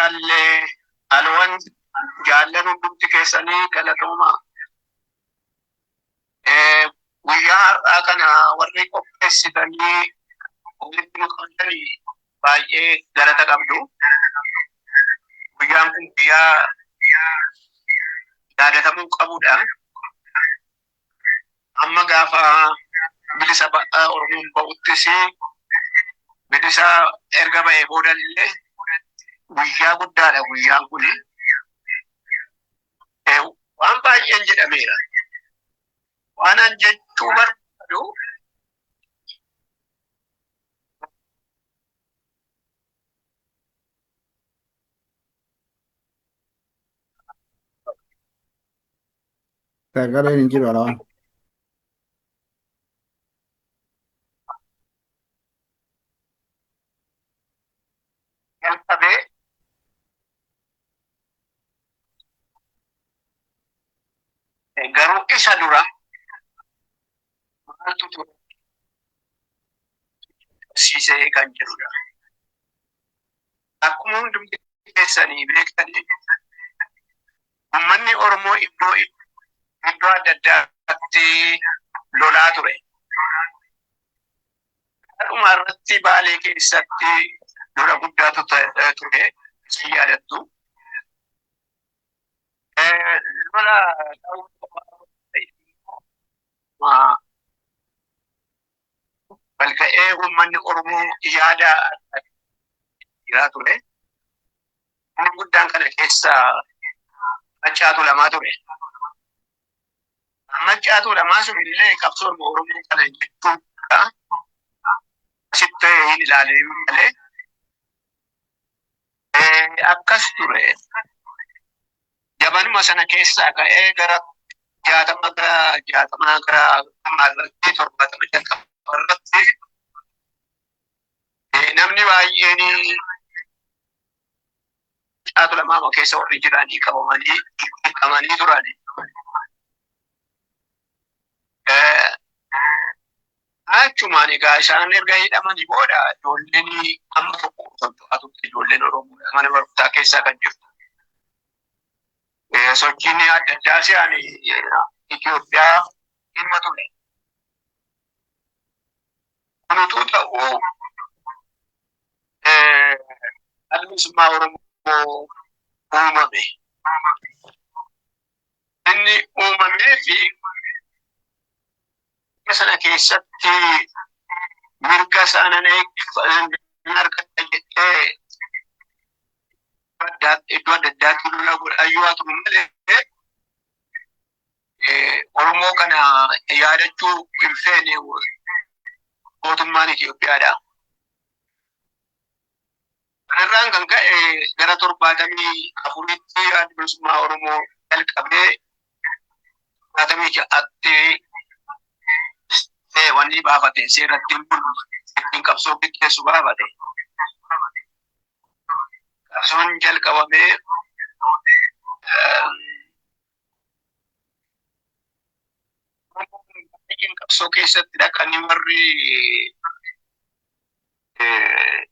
Jaallee alwan jaallan hundumti keessanii galatooma. Guyyaa har'aa kana warri qopheessitanii walitti nu qabdanii baay'ee galata qabdu. Guyyaan kun guyyaa yaadatamuu qabudha. Amma gaafa bilisa Oromoon ba'uttis, bilisa erga ba'ee booda illee guyyaa guddaadha guyyaan kuni. Waan baay'een jedhameera. Waan an jechuu barbaadu, Sagaleen hin jiru, Alawaan. Jalqabee garuu isa dura maaltu ture siisee kan jedhudha. Akkuma hundumti keessanii beektanii, uummanni Oromoo iddoo iddoo adda addaatti lolaa ture. Dhuma irratti Baalee keessatti lola guddaatu ture, isin yaadattu. Lola balka'ee uummanni Oromoo yaada jiraa ture. Inni guddaan kana keessa Maccaatu Lamaa ture. Maccaatu Lamaa sun illee qabsoo Oromoo kana jechuudha. Asitti hin ilaalin malee. Akkas ture. Jabanuma sana keessaa ka'ee gara 60, gara 60, gara irratti 70 jalqaba irratti namni baay'een Maccaatu Lamaa keessa warri jiranii qabamanii hidhamanii turani. Achumaan egaa isaan erga hidhamanii booda ijoolleen amma tokko socho'aa turte, ijoolleen Oromoo mana barumsaa keessaa kan jirtu. Sochiin adda addaa si'aan Itoophiyaa dhimma ture. Kun utuu ta'uu Adda Bilisummaa Oromoo uumame. Inni uumamee fi biyya sana keessatti mirga isaa nan argata jedhee iddoo adda addaatti lola godhaa yoo haa ta'u malee, Oromoo kana yaadachuu hin feene mootummaan Itoophiyaadha. Kanarraan kan ka'e gara 74tti Adda Bilisummaa Oromoo jalqabee 76tti wanni baafate, seera ittiin bulu, ittiin qabsoo gaggeessu baafate. Qabsoon jalqabamee qabsoo keessatti dhaqanii warri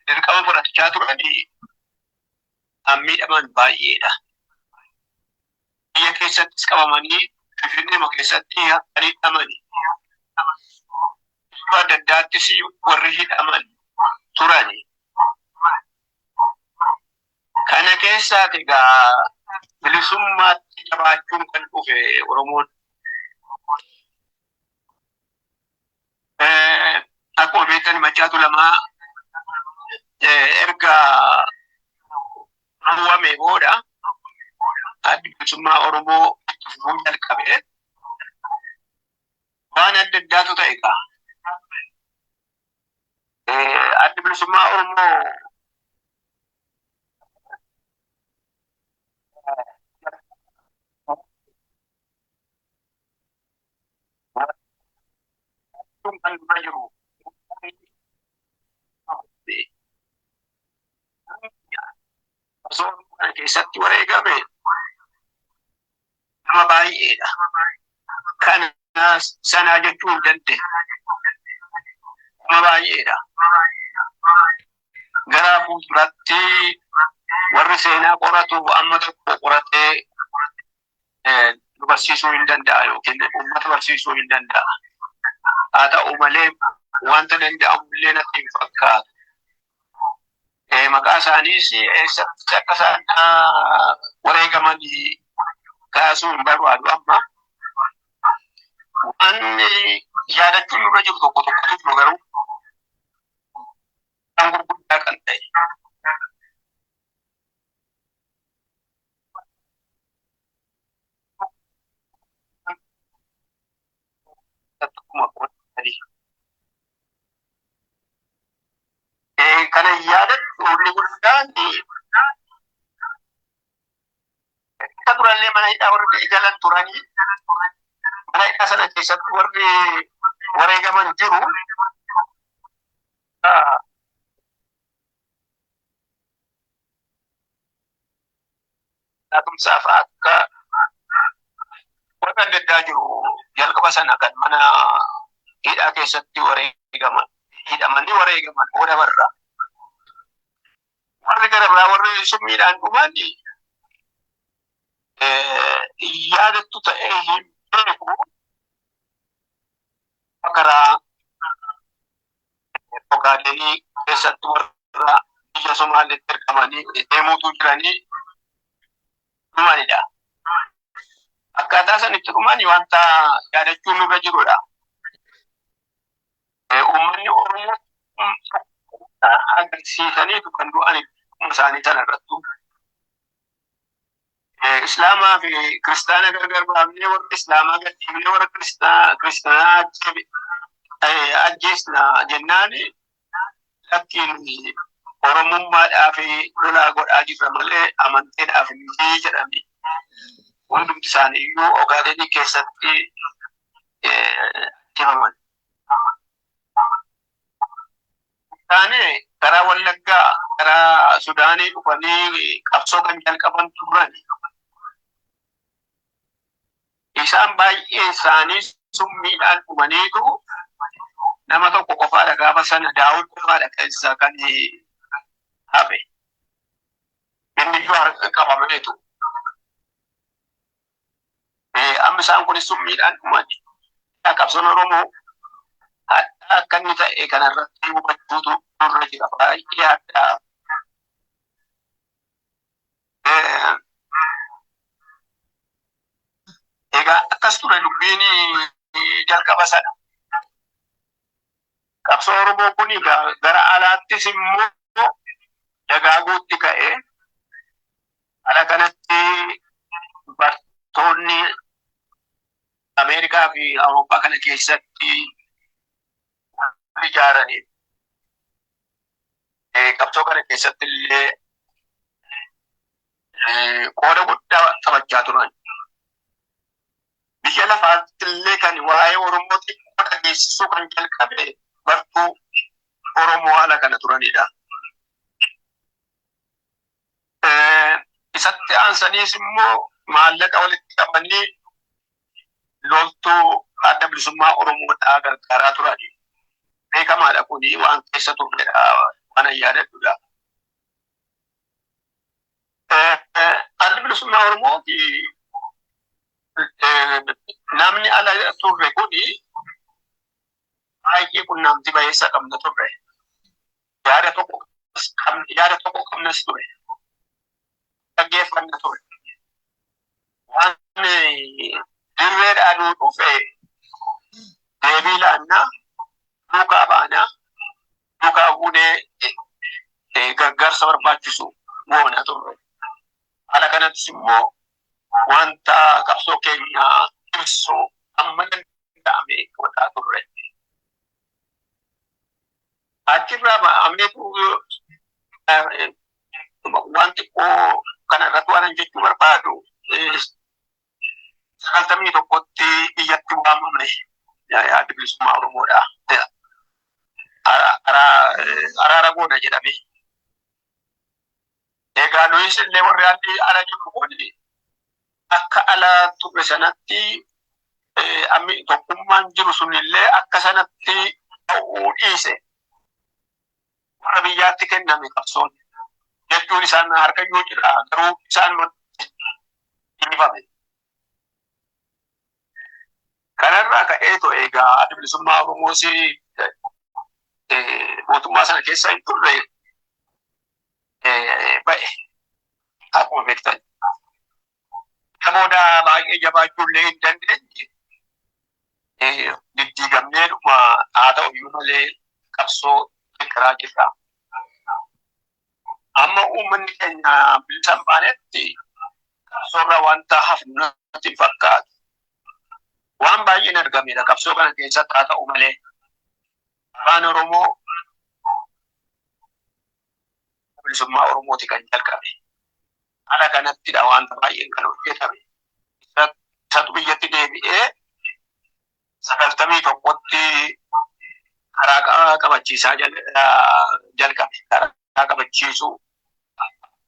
dirqama fudhachaa turanii kan miidhaman baay'eedha. Biyya keessattis qabamanii Finfinnee keessatti kan hidhaman. Iddoo adda addaattis warri hidhaman turani. Kana keessaati egaa bilisummaatti jabaachuun kan dhufe Oromoon. Akkuma beektan, Maccaatu Lamaa erga ruwame booda Addi Bilisummaa Oromoo itti fufuu jalqabee waan adda addaatu ta'e egaa. Addi Bilisummaa Oromoo kan dura jiru osoo kana keessatti wareegame nama baay'eedha. Kana sanaa jechuu hin dandeenye. Nama baay'eedha. Gara fuulduratti Warri seenaa qoratu amma tokko qoratee nu barsiisuu hin danda'a yookiin uummata barsiisuu hin danda'a. Haa ta'u malee wanta danda'amu illee natti hin fakkaatu. Maqaa isaaniis eessatti akka isaan wareegaman kaasuu hin barbaadu amma. Waan yaadachuun nurra jiru tokko tokkotu jiru garuu waan gurguddaa kan ta'e. Kana yaadadhu inni guddaan isa durallee mana hidhaa warri galan turanii mana hidhaa sana keessatti warri wareegaman jiru. Tumsaaf akka warra adda addaa jiru jalqaba sana kan mana hidhaa keessatti wareegaman hidhamanii wareegaman booda barra. Warri gara biraa warri summiidhaan dhuman yaadattu ta'ee hin beeku karaa Ogaadenii keessatti warra biyya Somaaliitti ergamanii deemuutu jiranii dhumanidha. Akkaataa san itti dhuman wanta yaadachuun nurra jirudha. Uummanni Oromoo agarsiisaniitu kan du'an isaanii sana irrattu. Islaamaa fi kiristaana gargar baafnee warra Islaamaa gadhiifnee warra kiristaanaa ajjeesna jennaan lakkiin Oromummaadhaaf lolaa godhaa jirra malee amanteedhaaf miti jedhame. Hundumti isaanii iyyuu Ogaadenii keessatti ajjeefaman. Isaanii karaa Wallaggaa karaa Sudaanii dhufanii qabsoo kan jalqaban turan. Isaan baay'ee isaanii summiidhaan dhumaniitu nama tokko qofaadha gaafa sana Daawud qofaadha keessa kan hafe. Inni iyyuu harka qabameetu. Amma isaan kunis summiidhaan dhumani. Qabsoon Oromoo hadhaa akka inni ta'e kanarratti hubachuutu nurra jira. Baay'ee hadhaa. Egaa akkas ture dubbiin jalqaba sana. Qabsoo Oromoo kun gara alaattis immoo dagaaguutti ka'e. Ala kanatti bartoonni Ameerikaa fi Awurooppaa kana keessatti ijaaranii qabsoo kana keessatti illee qooda guddaa taphachaa turan. Biyya lafaatti illee kan waa'ee Oromoo xiqqoo dhageessisuu kan jalqabe bartuu Oromoo haala kana turanidha. Isatti aansaniis immoo maallaqa walitti qabanii loltuu Adda Bilisummaa Oromoodhaa gargaaraa turani. Beekamaadha kuni waan keessa turredha waan an yaadadhudha. Addi Bilisummaa Oromoo fi namni ala turre kuni baay'ee qunnamtii bayeessa qabna turre. Yaada tokko yaada tokko qabnas ture. Dhaggeeffanna ture. Waan dirreedhaa nuu dhufe deebii laannaa duukaa baanaa duukaa buunee gargaarsa barbaachisu goona turre. Haala kanattis immoo wanta qabsoo keenya ibsu amma danda'ame godhaa turre. Achirraa ba'ameetu waan xiqqoo kana irratti waan jechuu barbaadu 91tti biyyatti waamame Adda Bilisummaa Oromoodha. Araara goona jedhame. Egaa nuyis illee warri haalli ala jirru kun akka ala turre sanatti ammi tokkummaan jiru sun illee akka sanatti ta'uu dhiise. Warra biyyaatti kenname qabsoon. Jechuun isaan harka iyyuu jira garuu isaan dhiifame. Kanarraa ka'eetu egaa Adda Bilisummaa Oromoos mootummaa sana keessa hin turre ba'e akkuma beektan. Namoota baay'ee jabaachuu illee hin dandeenye diddiigamnee dhuma haa ta'u iyyuu malee qabsoo deeggaraa jirra. Amma uummanni keenya bilisa hin baanetti qabsoorra wanta hafnu natti hin fakkaatu. Waan baay'een argameera qabsoo kana keessatti haa ta'u malee afaan Oromoo bilisummaa Oromooti kan jalqabe. Haala kanattidha wanta baay'een kan hojjetame. Isatu biyyatti deebi'ee 91tti karaa qabachiisaa jalqabe. Karaa qabachiisuu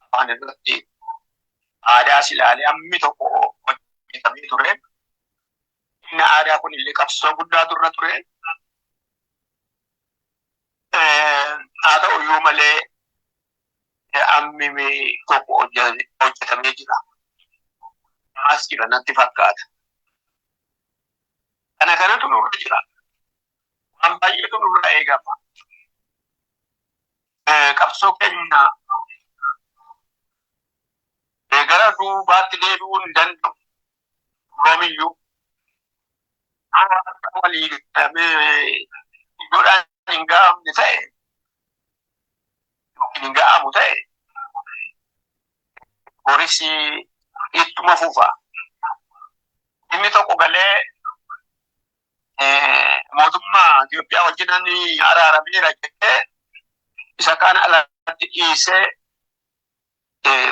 afaan irratti aadaas ilaalee hammi tokko hojjetamee ture. Inni aadaa kun illee qabsoo guddaa turre ture. Haa ta'u iyyuu malee hammi tokko hojjetamee jira. Ammas jira natti fakkaata. Kana kanatu nurra jira. Waan baay'eetu nurra eegama. Qabsoo keenya gara duubaatti deebi'uu hin danda'u. Yoomiyyuu. Walii iddoodhaan hin ga'amne ta'e yookiin hin ga'amu ta'e boris ittuma fufa. Inni tokko galee mootummaa Itoophiyaa wajjin araarameera jedhee isa kaan alatti dhiisee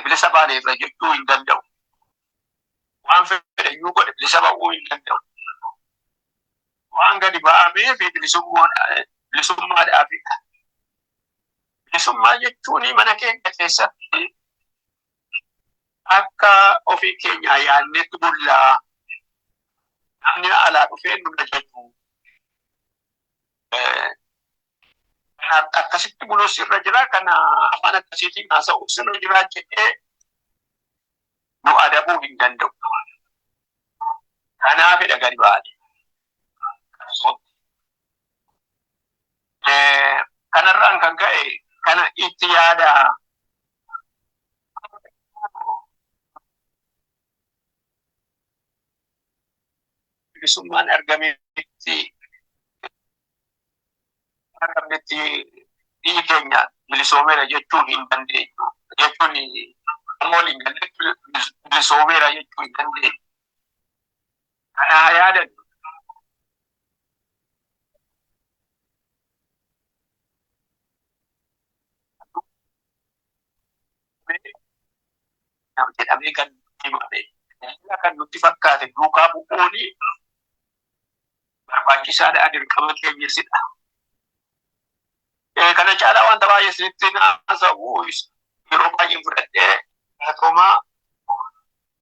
bilisa baaneerra jechuu hin danda'u. Waan fedhe iyyuu godhe bilisa ba'uu hin danda'u. Waan gadi ba'amee fi bilisummaadhaafidha. Bilisummaa jechuun mana keenya keessatti akka ofii keenyaa yaadnetti bullaa namni alaa dhufee nu ajaju. Akkasitti buluus irra jira kana afaan akkasiitiin haasa'uus irra jira jedhee nu adabuu hin danda'u. Kanaafidha gadi ba'anii qabsootti. Kanarraan kan ka'e kana itti yaada bilisummaan argametti argamnetti biyyi keenya bilisoomeera jechuun hin dandeenyu. Jechuun amma waliin galletti bilisoomeera jechuu hin dandeenyu. Kana haa yaadannu. Jedhamee kan himame kan nutti fakkaate duukaa bu'uun barbaachisaadha, dirqama keenyasidha. Kana caalaa wanta baay'ee isinitti haasa'u yeroo baay'ee fudhadhee galatoomaa.